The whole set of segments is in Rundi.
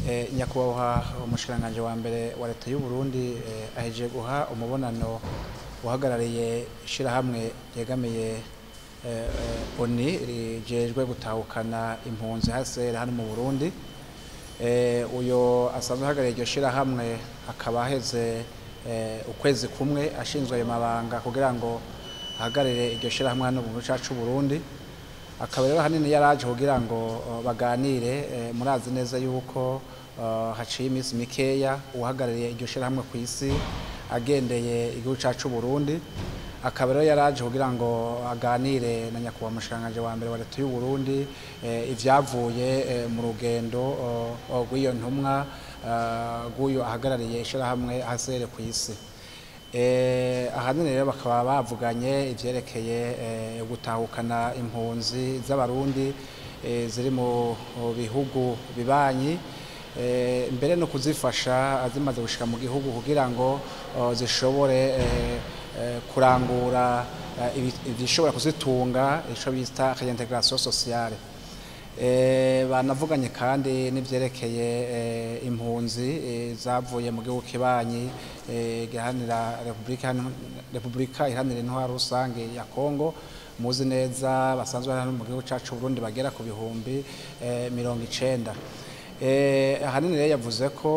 Nyakubahwa umushikiranganji wa mbere wa leta y'u Burundi ahejeje guha umubonano uhagarariye ishirahamwe ryegamiye ONU rijejwe gutahukana impunzi HCR hano mu Burundi. Uyo asanzwe ahagarariye iryo shirahamwe akaba aheze ukwezi kumwe ashinzwe ayo mabanga kugira ngo ahagararire iryo shirahamwe hano mu gihugu cacu Burundi. Akaba rero hanini yaraje kugira ngo baganire. Murazi neza yuko haciye iminsi mikeya uhagarariye iryo shirahamwe ku isi agendeye igihugu cacu Burundi. Akaba rero yaraje kugira ngo aganire na nyakubahwa umushikiranganji wa mbere wa leta y'u Burundi ivyavuye mu rugendo rw'iyo ntumwa rw'uyo ahagarariye ishirahamwe HCR ku isi. Ahanini rero bakaba bavuganye ivyerekeye gutahukana impunzi z'abarundi ziri mu bihugu bibanyi, mbere no kuzifasha zimaze gushika mu gihugu kugira ngo zishobore kurangura ibishobora kuzitunga, ico bita réintégration sociale. Banavuganye kandi n'ivyerekeye impunzi zavuye mu gihugu kibanyi giharanira Republika iharanira intwaro rusange ya Kongo, muzi neza basanzwe hano mu gihugu cacu Burundi bagera ku bihumbi 90. Ahanini rero yavuze ko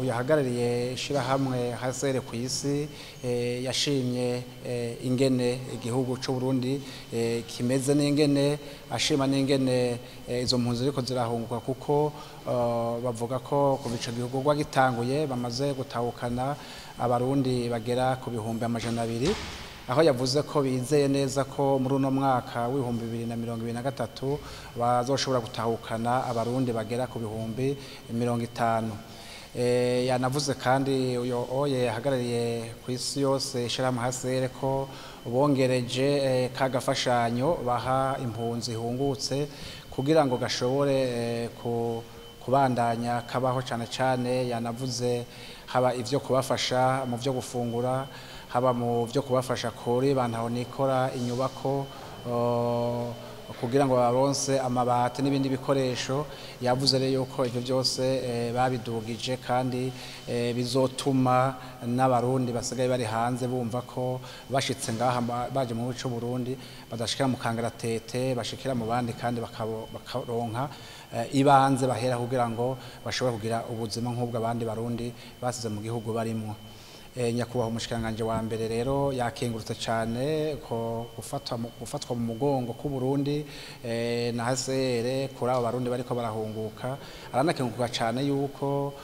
uyahagarariye ishirahamwe HCR ku isi yashimye ingene igihugu c'u Burundi kimeze, n'ingene ashima n'ingene izo mpunzi ziriko zirahunguka, kuko bavuga ko kuva ico gihugu gitanguye bamaze gutahukana abarundi bagera ku bihumbi 200, aho yavuze ko bizeye neza ko muri uno mwaka w'ibihumbi 2023 bazoshobora gutahukana abarundi bagera ku bihumbi 50. Yanavuze kandi uyo oye ahagarariye ku isi yose ishirahamwe HCR ko bongereje kagafashanyo baha impunzi ihungutse kugira ngo gashobore kubandanya kabaho cane cane. Yanavuze haba ivyo kubafasha mu vyo gufungura, haba mu vyo kubafasha kuri bantaho nikora inyubako kugira ngo baronse amabati n'ibindi bikoresho. Yavuze rero yuko ivyo byose babidugije kandi bizotuma n'abarundi basigaye bari hanze bumva ko bashitse ngaha baje mu gihugu Burundi badashikira mu kangaratete, bashikira mu bandi kandi bakaronka ibanze bahera kugira ngo bashobore kugira ubuzima nk'ubwo abandi barundi basize mu gihugu barimwo. Nyakubahwa umushikiranganji wa mbere rero yakengurutse cane ko gufatwa mu mugongo ku Burundi na HCR kuri abo barundi bariko barahunguka. Aranakenguruka cane yuko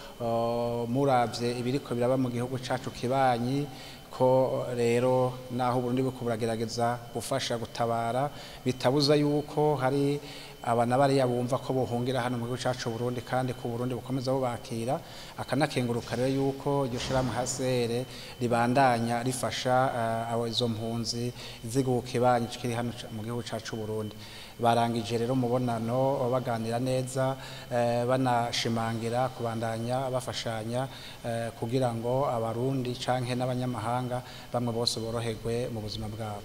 muravye ibiriko biraba mu gihugu cacu kibanyi, ko rero naho Burundi buriko buragerageza gufasha gutabara, bitabuza yuko hari abana bariya bumva ko bohungira hano mu gihugu cacu Burundi kandi ko Burundi bukomeza bubakira. Akanakenguruka rero yuko iryo shirahamwe HCR ribandanya rifasha abo izo mpunzi z'igihugu kibanyi kiri hano mu gihugu cacu Burundi. Barangije rero umubonano baganira neza, banashimangira kubandanya bafashanya kugira ngo abarundi canke n'abanyamahanga bamwe bose boroherwe mu buzima bwabo.